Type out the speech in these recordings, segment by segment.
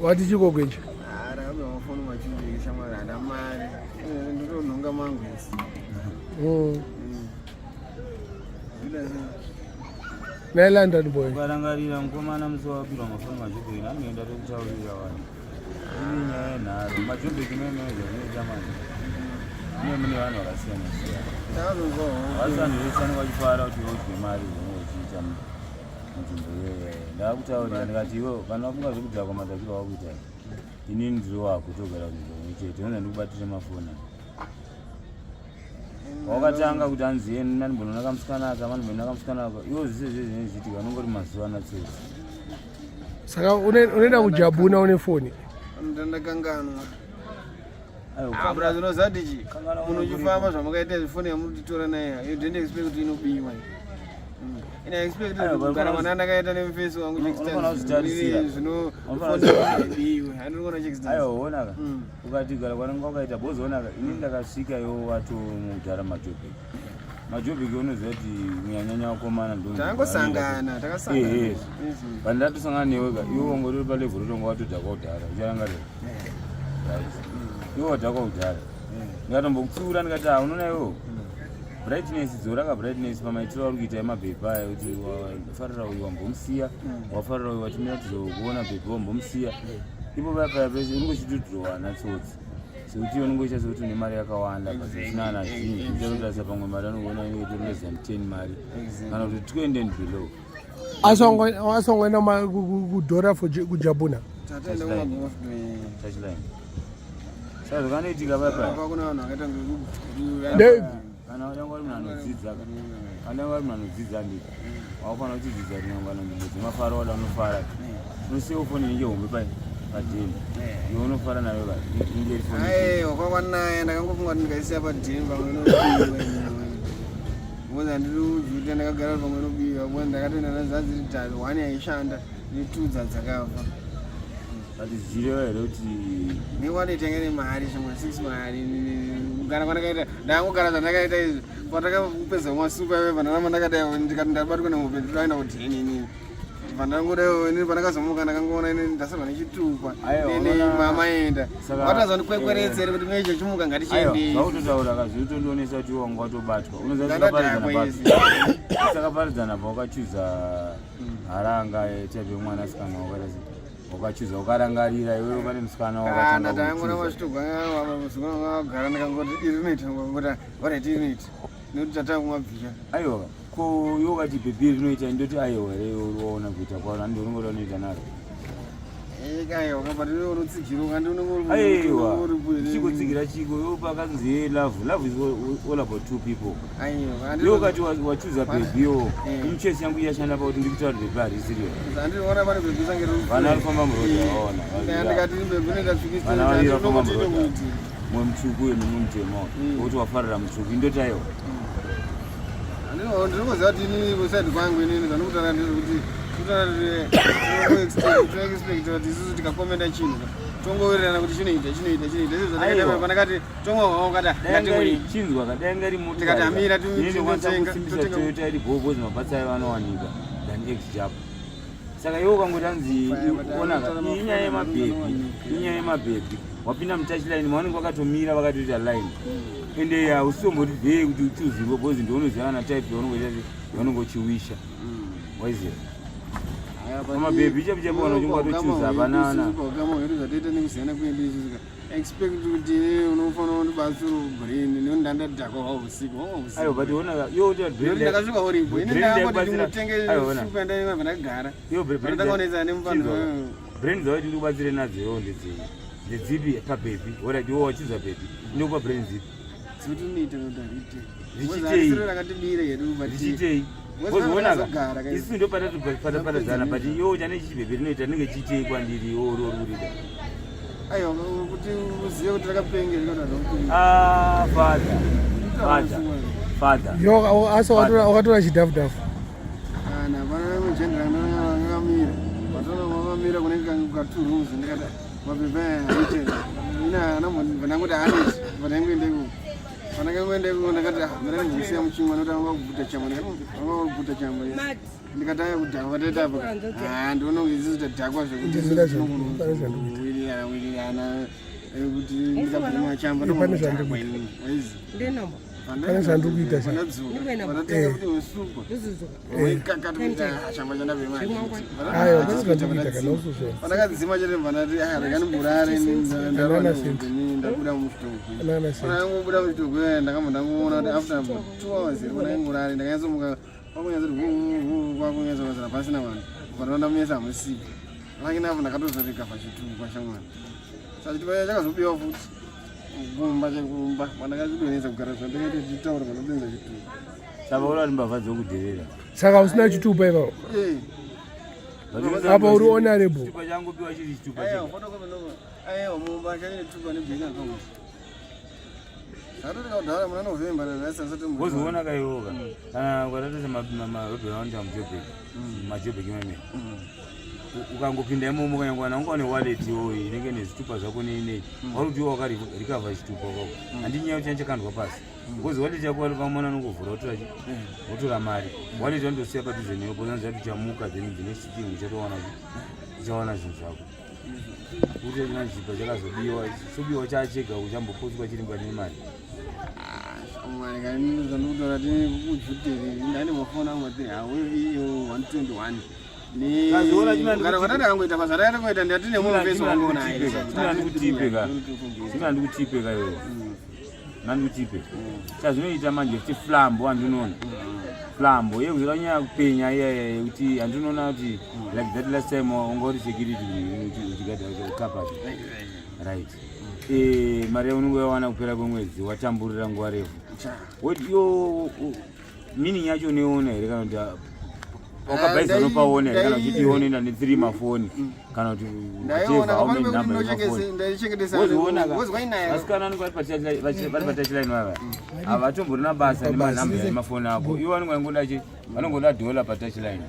Wati chiko gwenje? Arabe mafoni machibiki shamwari hana mari. Ndotonhonga mangu ese. Naye London boy. Ukarangarira mukomana musi wabirwa mafoni majobheki anoenda tokutaurira wani. Ini nyaya yenharo majobheki memene zvazvinoita manje. Mune mune vanhu vakasiyana siyana. Vasi vanhu vese vanenge vachifara kuti iwe udye mari zvaunenge uchiita munzvimbo iyoyo. Ndakakutaurira ndikati iwe kana wafunga zvekudhakwa madhakiro awakuita inini ndiri wako togara kunzvimbo imwe chete unoza ndikubatire mafoni aya. Wakatanga kuti hanzi yeni mandimbonoona kamusikana aka, mandimbonoona kamusikana aka. Iwo zvese zvese zvinenge zvichiitika unongori mazuva anatsotsi. Saka unoenda kujabuna une foni. Ndakanganwa. Aiwa, Ah, brother unoziva kuti chii? Kanganwa Munhu uchifamba zvamakaita izvi foni yamurititora nayo you don't expect kuti inobiwa. Ine expect Aiwa, kuti kugara but mwana ndakaita nemufesi wangu Unofana kuzvitarisira. zvino Unofana foni ibiwe. Handinoona chekutanga. Aiwa, onaka. Ukati gara kwananga wakaita bozi onaka. Ini ndakasvika iwo watomudhara majobheki. Majobheki unoziva kuti munyanyanya wakomana ndo. Takangosangana, takasangana. Ehe. But ndatosangana newe ka iwe wanga uri palevel rotonga watodhakwa kudhara. Ucharangarira. Right. Iwe wadhakwa kudhara. Ndikatombokutsiura ndikati ah unoona iwewe. Brightness dzora ka brightness pamaitiro auri kuita emabhebhi aya kuti wafarira uyu wambomusiya wafarira uyu watimira tizokuona bhebhi wambomusiya ipo paya paya pese unenge uchitodhirowana tsotsi sekuti iwe unenge uchiita sekuti une mari yakawanda but usina kana zhinji uchatotarisa pamwe mari anokuona inenge itori less than 10 mari kana kuti 20 and below. Asi wangoenda kudhora for kujabuna. Tataenda kumagof Touchline. Saka zvakanoitika paya paya apa kuna vanhu vakaita ngekuguru. Kana unenge uri munhu anodzidza ka kana unenge uri munhu anodzidza nditi wakufanira kuchidzidza kuti nyangwe kana nzvimbo dzemafaro wada unofara unosiyawo foni inenge hombe pai padheni iwe unofara nayo ka inenge iri foni Aiwa kwakwanaya ndakangofunga kuti ndikaisiya padheni pamwe inobiwa. Because handiri kujuta ndakagara pamwe inobiwa because ndakatoenda nadzo dziri tatu one yaishanda netwo dzadzakafa. But zvichireva here kuti Newallet yanga ine mari zvimwe six mari kugara kwandakaita ndakangogara zvandakaita izvi patakapedza masupa ive pandaramba ndakadai ndikati ndabatwa nehope ndinoenda kudheni inini pandangodai inini pandakazomuka ndakangoona inini ndasarwa nechitupa Aiwa, nene mama enda Saka- watazondikwekweretsere kuti meje chimuka aiwa ngatichiendei zvakutotaura ka zviri kutondionesa kuti iwe wanga watobatwa unoziva Ndakadhakwa takaparadzana izi. papi takaparadzana pawakachuza haranga type yemwanasikana wakaita sei wakachuza ukarangarira iwewe pane musikana kana wakatanga tangona kumuchuza. vachitogwagara ndikangoti iri rinoita ngoti alright iri rinoita nekuti tatanga kumabvira Aiwa ko iwe ukati bhebhi rinoita ndoti aiwa here iwe uri waona kuita kwaro handi unenge unoita naro. Aiwa but unotsigirwa kandi unenge uri Aiwa uri uri- chikutsigira chiko iwe pakanzi ye love love is all about two people. Aiwa Iwe ukati wachuza bhebhi yo Eh. imuchesi yangu iyashanda pakuti ndikutaura kuti bhebhi harisiriyo. Handiona pane bhebhi sange riri Vana vari kufamba murodhi vaona. Ndikati bhebhi inoita tsviki Vana vari vafamba ndinongoti murodhi. inokuti Mumwe mutsvuku uyo nemumwe mutema wokuti wafarira mutsvuku indoti aiwa. Ndinoziva kuti inini kuside kwangu inini zvandikutaura ndezvekuti tinoexpecta kuti isusu tikakomenda chinhu tongowirirana kuti chinoita chinoita chinoita izvo zvandakaita Aiwa. pandakati tomwa wakati Dai ngatimwei chinzwa ka dai ngari mota. Tikati amira, ndinokwanisa totenga- kusimbisa totenga- Toyota iri bhobho mabhatsi ayo anowanika than ex jap. Saka iwe ukangoti hanzi ona ka inyaya yemabhebhi inyaya yemabhebhi wapinda mutouch line mavanenge vakatomira vakatoita line ende hausisomboti dhee kuti uchuzirwe because ndounoziva kana type yaunongoita yaunenge uchiwisha waiziva Pamabhebhi chapo chapo vanhu vachinge vatochuza, hapana ana. Ukama hwedu zvatoita nekusiyana kwedu isusu ka expect kuti iwewe unofanira kundibatsira brain nekuti ndandadhakwa hwa usiku hwa usiku. Aiwa but ona iwe uti Nekuti ndakasvika uripo ini brain ndakangoti ndakubatsira- ndimutenge Aiwa, ona. supu yandainwa pandakagara. Iwe brain Ndakaonesa nemufanhu. Chinzwa. Brain dzawati ndikubatsire nadzo iwewo ndedzei ndedzipi pabhebhi orit iwe wachuza bhebhi ndikupa brain dzipi Dzekuti unoita kuti harite. Zvichitei? Harisiro rakatibira hedu but zvichiitei Because ozionaka vakazogara ka isu ndo patatoparadzana but iwe chane chichibhebhi rinoita rinenge chiitei kwandiri iwe uri uri kurida Aiwa kuti uzive kuti rakapengera kana kuti Ah, father father father Yo asi wakatora chidhafu dhafu. Kana pana mujendera ndakamira. Patona makamira kunenge katurumzi ndikati mabhebhi aya haite. Ina ana ndangoti haaneti but aingoenda ikoko. Pandakangoenda ikoko ndakati ah, mira ndisiya muchimwa nokuti anga kubvuta chamba ndikati anga kubvuta chamba ndikati aya kudhakwa taita apa ah ndiona kunge isusu tadhakwa zvekuti wirirana wirirana kuti ndikabvuma chamba ndomudhakwa inini waizi Pane zvandiri kuita sha. Panatenga kuti wesupa Aiwa, pane zvandiri kuita kana usuzvo. Pandakadzima chete ndati ah rega ndimborare ndabuda muchitoko. Pandakangobuda muchitoko ndakambva ndangoona kuti after about 2 hours pandakangorare ndakanyatsomuka kwakunyatsoti hu kwakunyatsokazara pasina vanhu. Pandaona mese hamusipo. Lakini apo ndakatozorega pachitupa shamwari. Saka chitupa chakazobiwa futi. Kumba chekumba pandakachidonhedza kugara zvandakaita ndichitaura panodonhedza chitupa. Saka uri vari mbavha dzokudherera. Saka usina chitupa ipapo? Eh. Apa uri honorable. Chitupa changu piwa chiri chitupa Aiwa, photocopy no. Aiwa, mumba chane chitupa nebank account. Zvatotika kudhara muna November nanhasi asati Wozoona kaiwoka. Kana ukatarisa marobhero anoita muJobek. MaJobek imeme. Ukangopinda imomo kanyangwana unga une wallet iyoyi inenge nezvitupa zvako nei nei. Wari kuti iwe wakarikavha chitupa kwako. Handinyaya kuti chakandwa pasi. Because wallet yako vari vamwe vanongovhura wotora chi wotora mari. Wallet vanotosiya padhuze newe because vanoziva kuti uchamuka then the next thing uchatowana chi uchawana zvinhu zvako. Kuti china chipa chakazobiwa chobiwa chachega uchambopotswa chiri mukati memari. Mwari kani zvandikutaura ti kujuteri ndani mafoni angu ati hawe iyo 121 Kazoona china kana kwatati akangoita basa raakangoita ndati nemumufesi wangu naye China ndikutipe ka. China ndikutipe ka iwewe. Nandikutipe. Chazvinoita manje kuti flambo andinoona. Flambo iye kuzora nyaya kupenya iya iya yekuti andinoona kuti like that last time wanga uri security uchigadha ukapati. Right. Eh mari yaunenge wawana kupera kwemwedzi watamburira nguva refu. Woti yo meaning yacho unoiona here kana kuti wakabhaisa unopaona here kana uchiti ione nda ne3 mafoni kana kuti ndaiona whatever, how many kapane number yemafoni ndaichengetesa wozoona ka wozwa inayo vasikana vanenge vari patouchline vava havatomborina basa nemanhamba emafoni ako ivo vanenge vangoda chi vanongoda dhola patouchline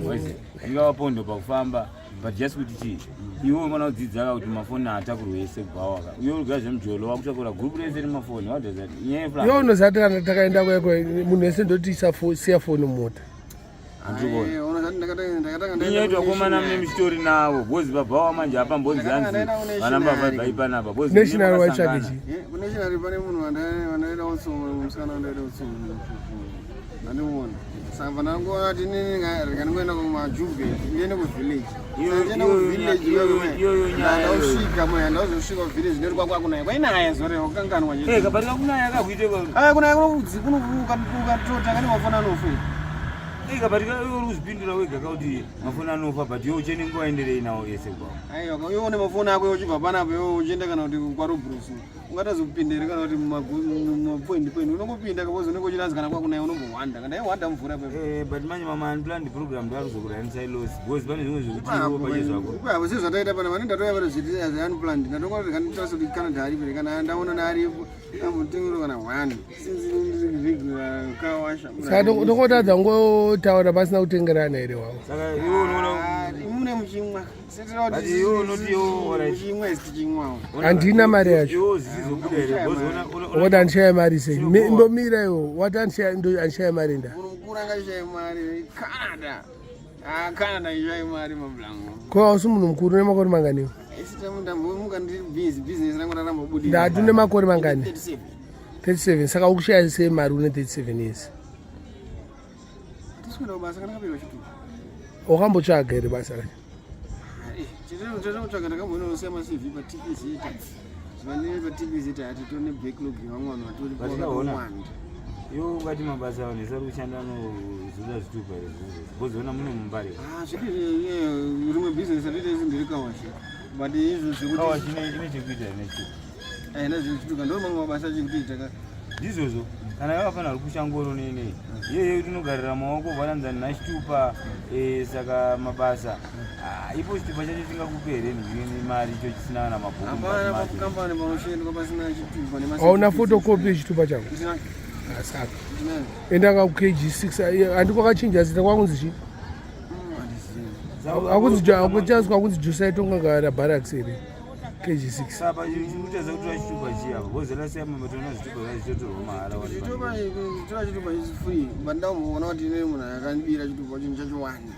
waize inga vapondo pakufamba but just kuti chii iwe unofana kudzidza ka kuti mafoni haatakurwe ese kubva waka uye uri kuya zvemujolo wakutakura gurupu rese remafoni what does that nyaya Iwe yefla unoziva kuti kana takaenda kweko munhu wese ndoti siya foni mumota. handikuona Ona ndakatanga inyaya yekuti vakomana mune muchitori navo bhozi baba wavo manje apa mbonzi hanzi vana mbavha ibva ipanapa bhozi National waitsvage chii? Kunational pane munhu wandaida kutsoma musikana wandaida kutsoma andimuona saka pandangoona kuti inini rega ndingoenda kumajuve ndiende kuvillage ndienda kuvillage iyoyo nyaya ndausvika moya ndauzosvika kuvillage ndoti kwakwa kunaya kwainaya zore wakanganwa chete kabarika kunaya kakuite aya kunaya kunokatota kane mafoni anofa kabarika iwe uri kuzvipindura wega kakuti mafoni anofa but iwe uchene nguva enderei nawo yese kwawo aiwa iwe une mafoni ako iwe uchibva panapa iwe uchienda kana kuti kwarobrusi ungatazopinda here kana kuti mumapoint point unongopinda kapozi unenge uchiranzi kana kwakunaya unombohwanda kana ihwanda mvura pepo Eh, but manje mama unplanned program ndoarikuzokuranisa ilosi because pane zvimwe zvekuti iwe pache zvako ipapo sezvataita pana vane ndatoya vano zviti zveunplanned ndatongoti kanditarisa kuti canada aripo here kana ndaona naaripo ambotengero kana one since ndiri regular kawasha Saka tongotadza ngotaura pasina kutengerana here wavo. saka iwe unoona mune muchimwa But iwe unoti iwe, alright. muchimwa isi tichimwawo Handina mari yacho. iwe zvichizobuda here because una- Wati andishaya mari sei? Ndomira iwo. Wati andishaya mari nda. munhu mukuru angaishaye mari canada Ah, canada ishaye mari mablango Ko hausi munhu mukuru une makore mangani? isi ndambomuka ndiri busy business rangu rarambobudira Ndati une makore mangani? 37 37. Saka ukushaya sei mari une 37 years? hatisi kuenda kubasa kana kapirwa chitupa Wakambotsvaga here basa racho? tatokutsvaga ndakamboinosiya macv patpz vanee patpz hatitone backlog yevamwe vanhu vatori Vatikaona. vakawanda iwe ungati mabasa vanhu ese vari kushanda anozoda zvitupa here zvizvo because ona muno mumbare Ah, zvidi rimwe business ratoita isi nderekawashi but izvo zvekuti kawashi ine chekuita here nechitupa aina zvekuchituka ndo mamwe mabasa achikutoita ka ndizvozvo kana vakafanira vari kushangoro nei iyoyo tinogarira maoko varanza nachitupa eh, saka mabasa Ah, ipo chitupa chacho chingakupe here nini mari icho chisina kana mabhuku hapana mukati macho pakambani panoshandwa pasina chitupa Hauna photocopy yechitupa chako? Ah, Saka. Enda ka KG6 handi kwakachinja zita kwakunzi chii? Hakunzi hakuchazwa kunzi Josai Tongagara barracks here? KG6. Saka chikutadza kutora chitupa chiya apa because last time matoona zvitupa zvaizotorwa mahara wani Chitupa pano. kutora chitupa is free, but ndamboona kuti ine munhu akandibira chitupa chinhu chachiwani.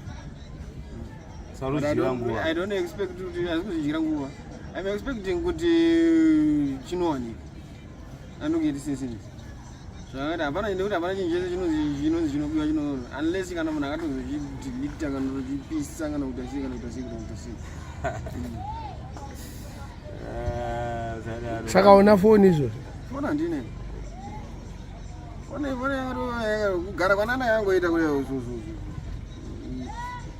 Saka But I unodyira don't, nguva. I don't expect kuti asi kuzidyira nguva. I'm expecting kuti chinowanika. Anogeti sense. Zvakati hapana nekuti hapana chinhu chese chinonzi chinonzi chinobiwa chino unless kana munhu akatozochidelete kana kutochipisa kana kuita sei kana kuita sei kana kuita sei. Ah, usadaro. Saka una foni izvozvo? Foni handine. Foni foni kugara kwanana yangoita kule uzuzuzu.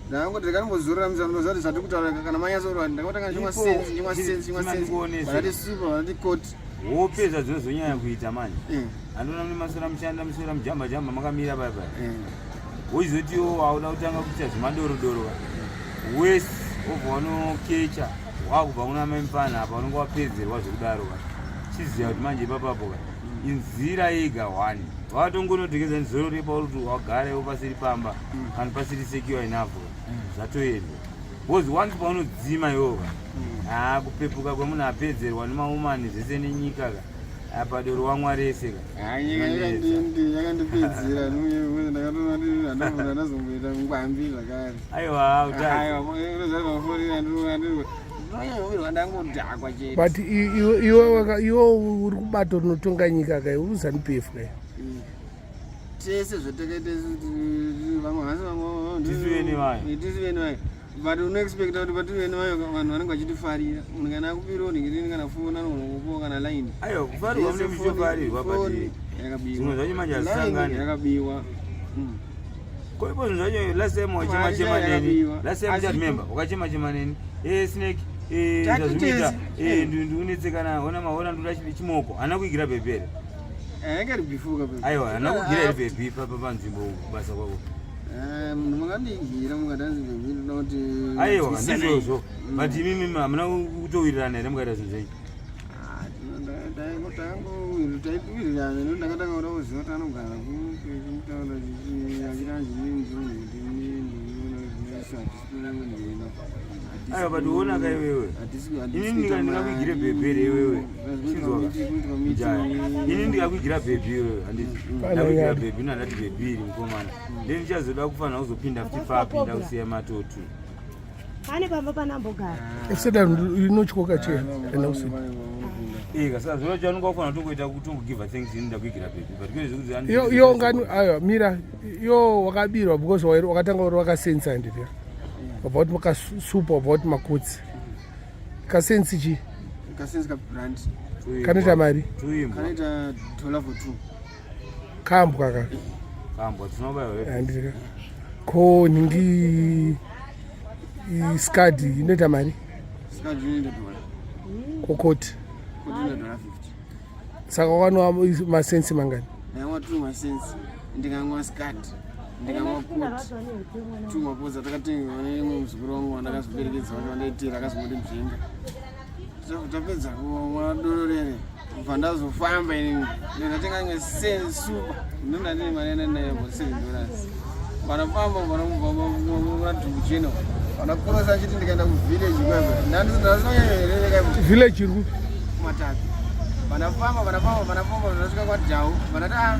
Ndangoti ndikanombozorora muzano ndoziva kuti zvatiri kutaura kana manyatsorwa ndakatanga chimwa Ipo, sense chimwa sense chimwa sense. chimandikuonese. Vakati super vakati coat. Hope zvadzinozonyanya kuita manje. Eh. Andiona mune maswera mushanda muswera mujamba jamba makamira paya paya. Eh. Wochizotiwo wauda kutanga kuita zvemadoro-doro ka. Wese wobva wanokecha wakubva kuna mai mupfana apa unenge wapedzerwa zvekudaro ka. Chiziva kuti manje ipapapo ka inzira yega one. Watongonotekeza nzoro repauri kuti wagara iwo pasiri pamba kana pasiri secure enough ka. Zvatoendwa. Because once paunodzima iwewo ka haa kupepuka kwemunhu apedzerwa nemaumani zvese nenyika ka apa doro wamwa rese ka. Hayi nyika yakandipedzera ndakatoona kuti handabvura ndazomboita ngwambi zvakare. Aiwa utadzi. Aiwa unoziva pafoni ndinonyanyowirwa ndangodhakwa chete. But iwe uri kubato rinotonga nyika kai, uri ZANU PF kai. Tese zvatakaita isu vamwe hasi vamwe Tisu vene vayo. Tisu vene vayo. But unoexpecta kuti patiri vene vayo vanhu vanenge vachitifarira. Munhu kana akubirawo nhingirini kana foni anogona kukupawo kana line. Aiwa kufarirwa mune muchitofarirwa but Foni yakabiwa. zvimwe zvacho manje Line hazvisangani. yakabiwa. Koipo zvinhu zvacho last time wachema Mari chema neni. yakabiwa. Last time Asi- you remember wakachema chema neni. Eh snake eh Tati zvazvinoita tese. eh ndiunetsekana hona mahona ndoda chimoko. Hana kuigira bhebhi here? Yanga iri before ka. Aiwa hana kuigira here bhebhi pa panzvimbo basa kwako. Eh, munhu makandiigira mukatanzi bhebhi ndoda kuti Aiwa twisanai. ndizvozvo. But imimi hamuna kutowirirana here mukaita zvinhu zvenyu? Ah, taikuwirirana nekuti ndakatanga kuda kuziva kuti anogara kupi chimutaura achiti Aiwa but uona ka iwewe. Inini ndingakuigire bhebhi here iwewe? Chinzwa ka. Jaya. Inini ndikakuigira bhebhi iwewe handiti. Ndakuigira Nyari. bhebhi ndati bhebhi iri mukomana. Then ndichazoda kufanira kuzopinda futi papinda kusiya matotu. Pane pamba panambogara. Efseda inotyoka che ena usina. Ika saka zvino chaunonga kufanira kutongoita kutongogiva thanks ini ndakuigira bhebhi but kwete zvekuti Iyo ungani aiwa mira iyo wakabirwa because wakatanga uri wakasensa handiti. Wabva kuti makasupa wabva kuti makotsi. Kasensi chi Kasensi kabrand. Kanoita mari? Tuimbwa. Kanoita dollar for two. Kambwa ka. Kambwa tinobayiwa. Handiti. Ko nhingi iskadi inoita mari? Skadi inoita dollar. Kokoti. Koti inoita dollar 50. Saka wakanwa masensi mangani? Ndakamwa two masensi, ndikamwa skadi, ndikamwa koti. Two mapoza takatengerwa neimwe muzukuru wangu wandakazoperekedza wacho wandaitira akazongoti nzvenga. Tapedza kumwa doro rere kubva ndazofamba inini ndatenga imwe super ndondandine mari yandandinayo about $7. Panafamba pana dhukuchena panakurosa achiti ndikaenda kuvillage kwekwe ndandisina Village iri kupi? Kumatapi. Panafamba panafamba panafamba panasvika kwadhau panati a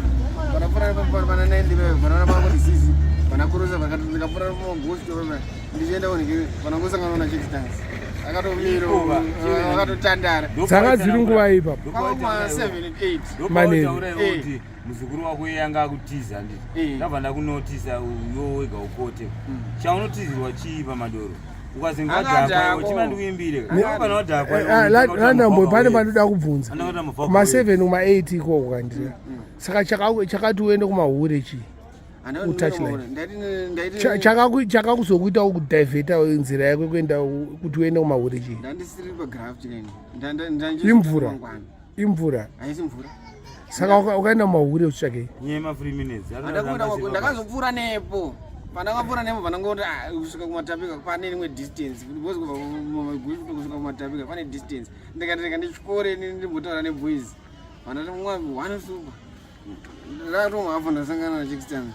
panapfuura pana 90 pepe panaona pangoti zizi panakurusa ndikapfuura pamagosto pepe ndichienda kunenge panangosangana na checkstance akatomira akatotandara. Dzanga dziri nguva ipapo? Kwakwa 7 8. Manheru. Kuti muzukuru wako iye anga akutiza handiti? Ndabva ndakunotisa iwe wega ukote chaunotizirwa chii pamadoro ukazinga Akadhakwa. wadhakwa chima ndikuimbire kana wadhakwa. Landambo pane pandoda kubvunza. Andakuita muvhako. Kuma7 kuma8 ikoko kandira saka chakati uende kumahure chii? Utouchline. Ndaiti Chakakuzokuita kudhivheta nzira yako kuenda kuti uende kumahure chii? Ndandisiri pagraft kaini. Imvura. Imvura? Haisi mvura. Saka ukaenda mumahure uchitsvakei? Nyema 3 minutes. Ndakazopfuura nepo pandakapfuura nepo pandangoti ah, kusvika kumatapika pane rimwe distance because kubva kumagusto kusvika kumatapika pane distance. Ndikati rega ndichikore ndimbotaura neboys pandati mwa one super ndakatomhapo ndasangana nacheckstans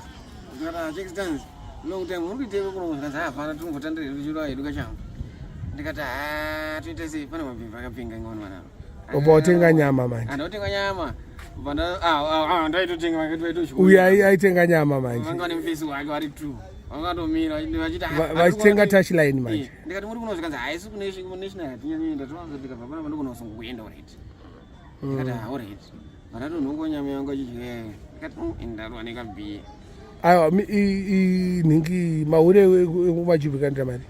ndikati, "Ah, checkstans, long time muri kuiteko kuno?" Zvikanzi, "Hapana, tinombotandira hedu chiro hedu kachamba." Ndikati ha toita sei, pane mabhebhi akapinga ngoni vanaro. Wabva watenga nyama manje. Andotenga nyama. Bva ah, ah, ndaitotenga vakati vaitodya. Uyu aitenga nyama manje. Vanga vane mufesi wake vari two. Vangatomira vachiti Vachitenga touchline manje. Ndikati muri kuno, zvikanzi haisi kunational, hatinyanyi. Ndatoanza ndikabva panapa ndogona kuzongoenda alright. Ndikati ah, alright. Vandatonhongo nyama yangu achidya. Ndikati ndarwa nekabhiya. Aiwa, nhingi mahure ekumaJubheki anoita mari,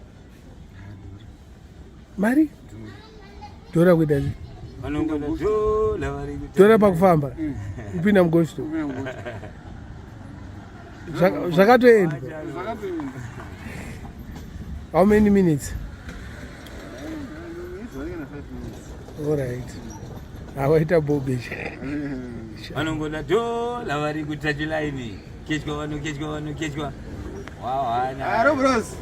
mari dhora kuita sei? Vanongoda dhola vari kuti Dhora pakufamba kupinda mugosto, zvakatoendwa. Zvakatoenda. How many minutes? Alright, awaita bobeche. Vanongoda dhola vari kutouchline, kechwa vanokechwa, vanokechwa wawana. Aro bros.